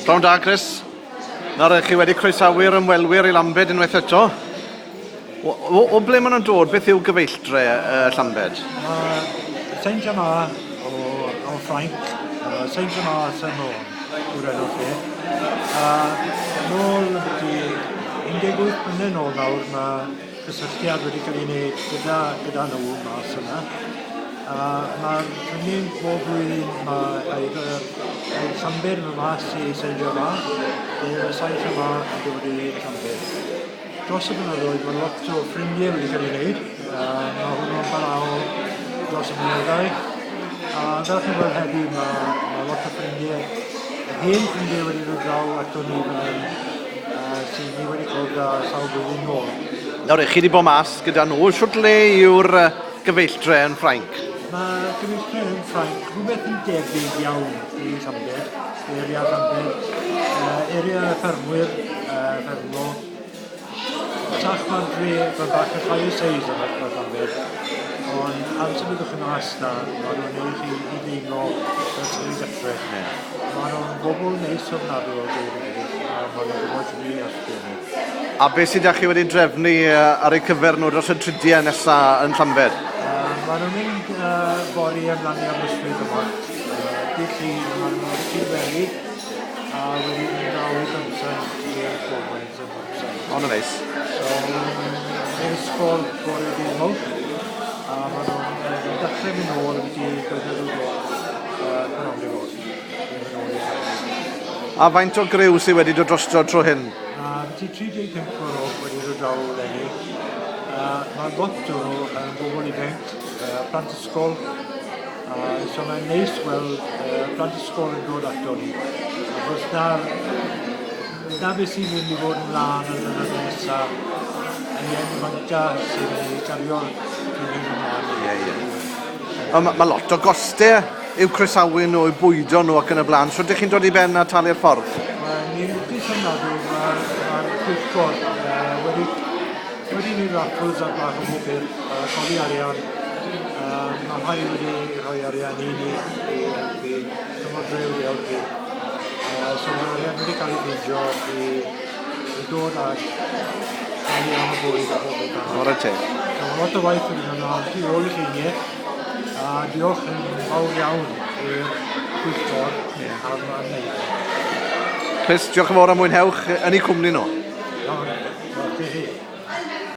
Pnawn da, Chris. Nawr, chi wedi croesawu'r ymwelwyr i Lambed unwaith eto. O, o, o ble maen nhw'n dod? Beth yw gyfeilltre uh, Llambed? Mae Saint-Germain o, o Ffrainc, uh, Saint-Germain Saint-Maur yw'r enw'r lle. A nôl ambiti 18 mlynedd nôl nawr, mae cysylltiad wedi cael ei wneud gyda, gyda nhw mas yna. A mae'r cynnig bob blwyddyn mae either Llambed yn mynd mas i Saint-Germain neu Saint-Germain yn dod i Llambed. Dros y blynyddoedd mae lot o ffrindiau wedi cael ei wneud. Mae hwnnw'n barhaol dros y blynyddoedd. A fel chi'n gweld heddi mae, mae lot o ffrindiau, hen ffrindiau wedi dod draw ato ni fan hyn, sydd ni wedi cwrdd â sawl blwyddyn nôl. Nawr, chi wedi bod mas gyda nhw. Shwt le yw'r gyfeilltre yn Ffrainc? Mae gyfeilltre yn Ffrainc rhywbeth yn debyg iawn i Llambed, area Llambed, uh, area ffermwyr, uh, ffermlo. Sach mae'n dre, mae'n bach yn llai o seis yn y Llambed, ond pan symudwch chi mas na, maen nhw'n neud chi i deimlo fel sy'n ei gytre. Yeah. Maen nhw'n bobl neis ofnadwy o dweud y gwir, a maen nhw'n gwybod sut i helpu ni. A beth sydd 'da chi wedi drefnu ar eu cyfer nhw dros y tridiau nesa yn Llambed? Maen nhw'n mynd fory ymlaen i Aberystwyth yma. Dydd Llun, maen nhw'n Cilweli a wedi mynd draw i Bumsant i'r Gomans yn Bumsant. O, na neis. So, i'r ysgol bore dydd Mawrth a maen nhw'n dechrau mynd nôl ambiti chweched o'r gloch prynhawn dydd Mawrth. A faint o griw sydd wedi dod drosto tro hyn? Mae ti 35 o nhw wedi dod draw eleni. Mae lot o nhw yn bobl ifanc, plant ysgol, so mae'n neis gweld plant ysgol yn dod ato ni. Achos na, na beth sy'n mynd i fod yn lân yn y blynyddoedd nesaf, yn y ifanca sy'n mynd i gario'r cynnig ymlaen. Ie, ie. Mae ma lot o gostau i'w croesawu nhw, i'w bwydo nhw ac yn y blaen. Shwt dych chi'n dod i ben a talu'r ffordd? Wel, ni'n lwcus ofnadw, mae'r ma pwyllgor uh, wedi, wedi gwneud raffles a bach o bob peth, uh, codi arian. Uh, mae rhai wedi rhoi arian i ni i helpu, Cyngor Dre wedi helpu. Uh, so mae'r arian wedi cael ei ffeindio i, i dod ag talu am y bwyd a bob peth arall. Chwarae teg. So mae lot o waith wedi mynd ymlaen tu ôl y lleiniau. A diolch yn fawr iawn i'r pwyllgor yeah. am, am wneud. Chris, diolch yn fawr am mwynhewch yn eu cwmni nhw. Iawn, diolch i chi.